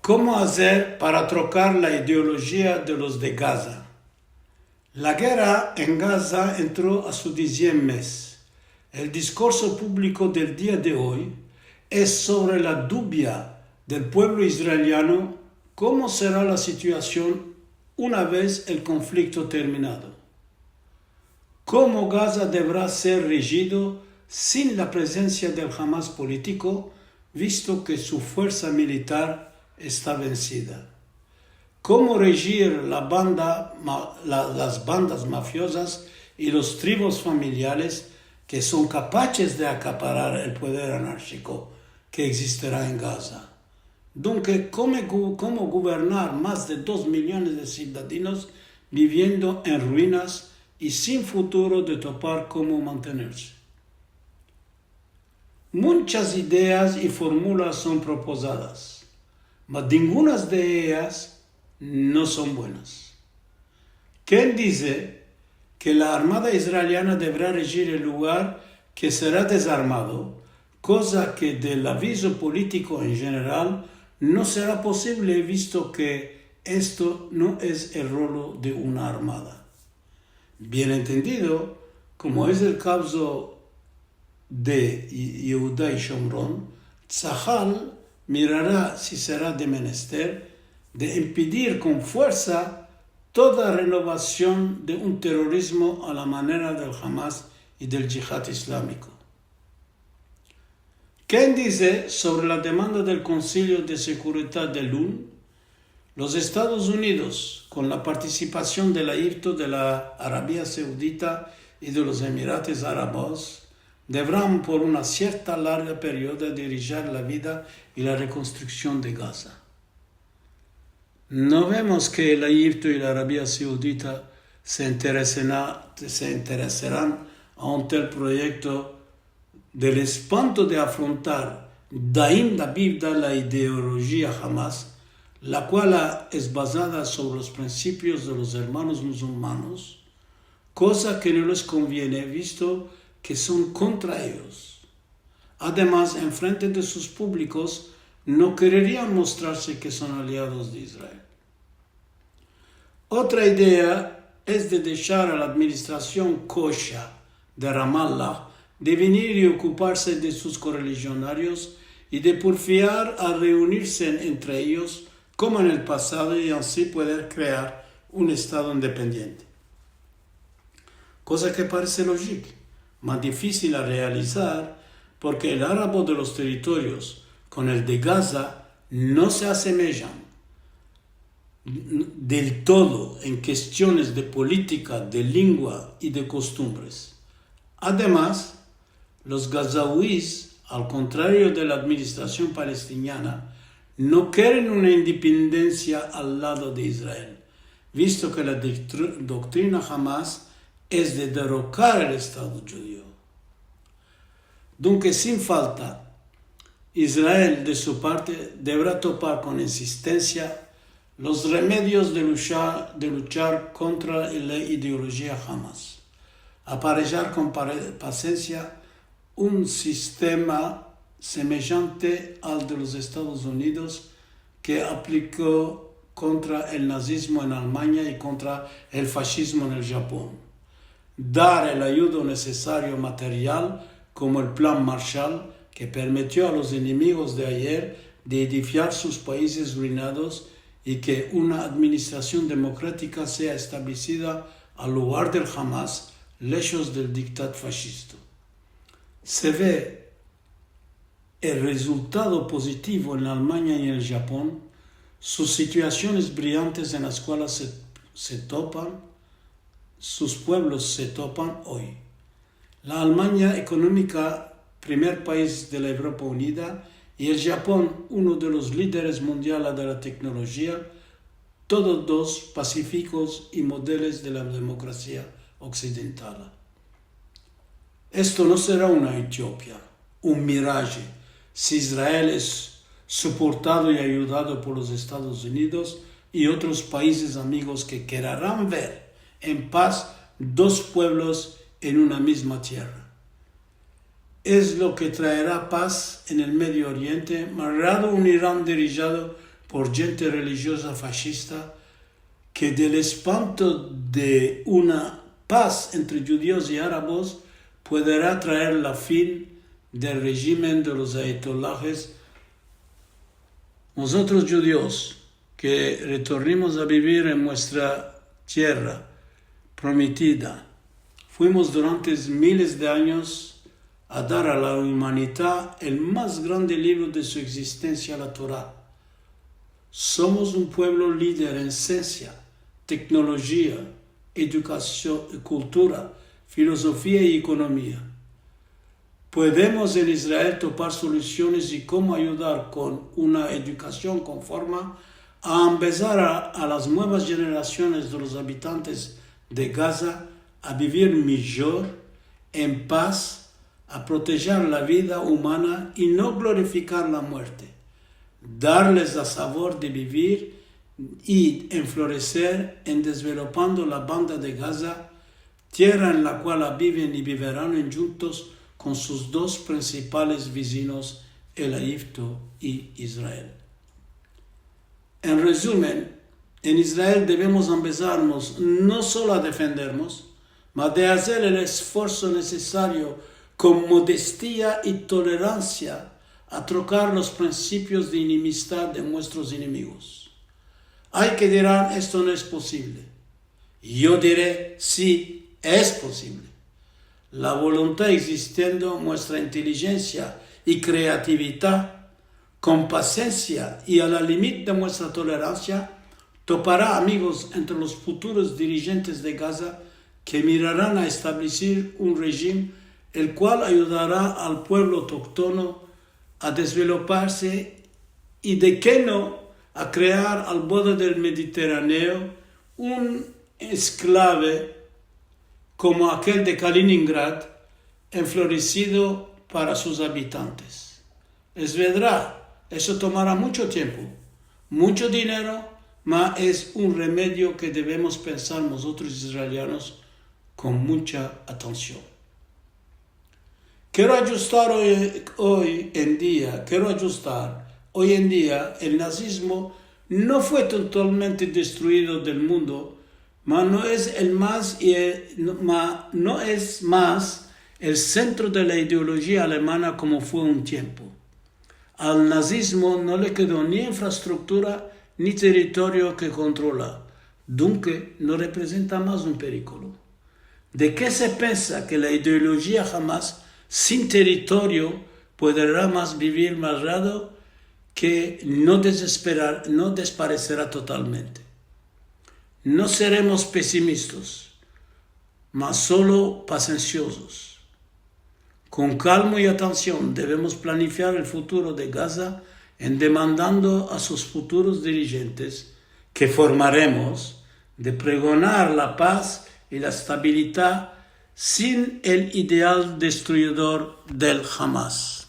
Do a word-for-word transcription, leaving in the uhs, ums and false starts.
Komo azer para trokar la ideolojia de los de Gaza? La gerra en Gaza entro a su dizien mez. El diskorso publiko del dia de oy es sovre la dubia del puevlo israeliano komo sera la situasion una vez el konflikto terminado. Komo Gaza devera ser rejido sin la prezensia del Hamas politiko, visto ke su fuersa militar esta vensida? Komo rejir la banda ma-, la, las bandas mafiozas i los tribos familiares ke son kapaches de akaparar el poder anarshiko ke egzistera en Gaza? Dunke, komo gu-, komo guvernar mas de dos miliones de sivdadinos biviendo en ruinas i sin futuro de topar komo mantenerse? Munchas ideas i formulas son propozadas, ma dingunas de eyas no son buenas. Ken dize ke la Armada israeliana devera rejir el lugar ke sera dezarmado, koza ke del avizo politiko en jeneral no sera posivle, visto ke esto no es el rolo de una armada. Bien entendido, komo es el kavzo de Ye-, Yehuda i Shomron, Tsahal mirara si sera de menester de impedir kon fuersa toda renovasion de un terorizmo a la manera del Hamas i del Jihad Islamiko. Ken dize sovre la demanda del Konsilio de Seguridad del un? Los Estados Unidos, kon la partisipasion del Ejipto, de la Arabia Saudita i de los Emirates Arabos, deveran por una sierta larga periodo dirijar la vida i la rekonstruksion de Gaza. No vemos ke el Ejipto i la Arabia Saudita se interesena-, se intereseran a un tel proyekto del espanto de afrontar dainda biva la ideolojia Hamas, la kuala es bazada sovre los prinsipios de los ermanos musulmanos, koza ke no les konviene, visto ke son kontra eyos. Ademas, en frente de sus publikos, no kererian mostrarse ke son aliados de Israel. Otra idea es de deshar a la administrasion kosha de Ramallah de venir i okuparse de sus korelijionarios i de porfiar a reunirse entre eyos komo en el pasado i ansi pueder krear un estado independiente. Koza ke parese lojik, ma difisil a realizar, porke el arabo de los territorios kon el de Gaza no se asemejan del todo en kestiones de politika, de lengua i de kostumbres. Ademas, los gazauis, al kontrario de la administrasion palestiniana, no keren una independensia al lado de Israel, visto ke la doktr-, doktrina Hamas es de derokar el Estado djudio. Dunke, sin falta, Israel, de su parte, devera topar kon insistensia los remedios de lushar, de lushar kontra la ideolojia Hamas. Aparejar kon pare-, pasensia un sistema semejante al de los Estados Unidos ke apliko kontra el nazizmo en Almanya i kontra el fashizmo en el Japon. Dar el ayudo nesesario material, komo el Plan Marshall, ke permitio a los enemigos de ayer de edifiar sus paizes ruinados i ke una administrasion demokratika sea establesida al lugar del Hamas, leshos del diktat fashisto. Se ve el rezultado pozitivo en la Almanya i en el Japon, sus situasiones briyantes en las kualas se, se topan, sus puevlos se topan oy. La Almanya ekonomika, primer paiz de la Evropa Unida, i el Japon, uno de los lideres mundiala de la teknolojia, todos dos pasifikos i modelos de la demokrasia oksidentala. Esto no sera una utopia, un miraje, si Israel es soportado i ayudado por los Estados Unidos i otros paizes amigos ke keraran ver en pas dos puevlos en una mizma tierra. Es lo ke traera pas en el Medio Oriente, malgrado un Iran dirijado por djente relijioza fashista ke del espanto de una paz entre djudios i arabos puedera traer la fin del rejim de los ayatollahes. Mozotros djudios ke retornimos a bivir en muestra tierra prometida, fuimos durante miles de anyos a dar a la umanidad el mas grande livro de su egzistensia, la Torá. Somos un puevlo lider en siensia, teknolojia, edukasyon, kultura, filozofia i ekonomia. Puedemos en Israel topar solusiones i komo ayudar kon una edukasyon konforma a ambezar a, a las muevas jenerasyones de los abitantes de Gaza a bivir mijor, en paz, a protejar la vida umana i no glorifikar la muerte, darles a savor de bivir i enfloreser en dezvelopando la banda de Gaza, tierra en la kual biven i biveran endjuntos kon sus dos prinsipales vizinos, el Ejipto i Israel. En rezumen, en Israel devemos ambezarmos no solo a defendermos, ma de azer el esfuerso nesesario kon modestia i toleransia a trokar los prinsipios de enemistad de muestros enemigos. Ay ke diran, esto no es posivle. Yo dire, si, es posivle. La voluntad egzistiendo, muestra intelijensia i kreatividad, kon pasensia i a la limit de muestra toleransia, topara amigos entre los futuros dirijentes de Gaza ke miraran a estableser un rejim el kual ayudara al puevlo autoktono a dezveloparse i, de ke no, a krear al bordo del Mediterraneo un enklave komo akel de Kaliningrad, enfloresido para sus abitantes. Es verdad, esto tomara muncho tiempo, muncho dinero, ma es un remedio ke devemos pensar mozotros israelianos kon muncha atension. Kero adjustar oy, oy en dia, kero adjustar, oy en dia el nazismo no fue totalmente destruido del mundo, ma no es el mas, i el, no, ma no es mas el sentro de la ideolojia alemana komo fue un tiempo. Al nazismo no le kedo ni infrastruktura ni territorio ke kontrola, dunke no reprezenta mas un perikolo. De ke se pensa ke la ideolojia Hamas sin territorio puedera mas bivir mas rado ke no dezesperar, no desparesera totalmente? No seremos pesimistas, ma solo pasensiozos. Kon kalmo i atension devemos planifiar el futuro de Gaza en demandando a sus futuros dirijentes ke formaremos de pregonar la paz i la estabilidad sin el ideal destruyedor del Hamas.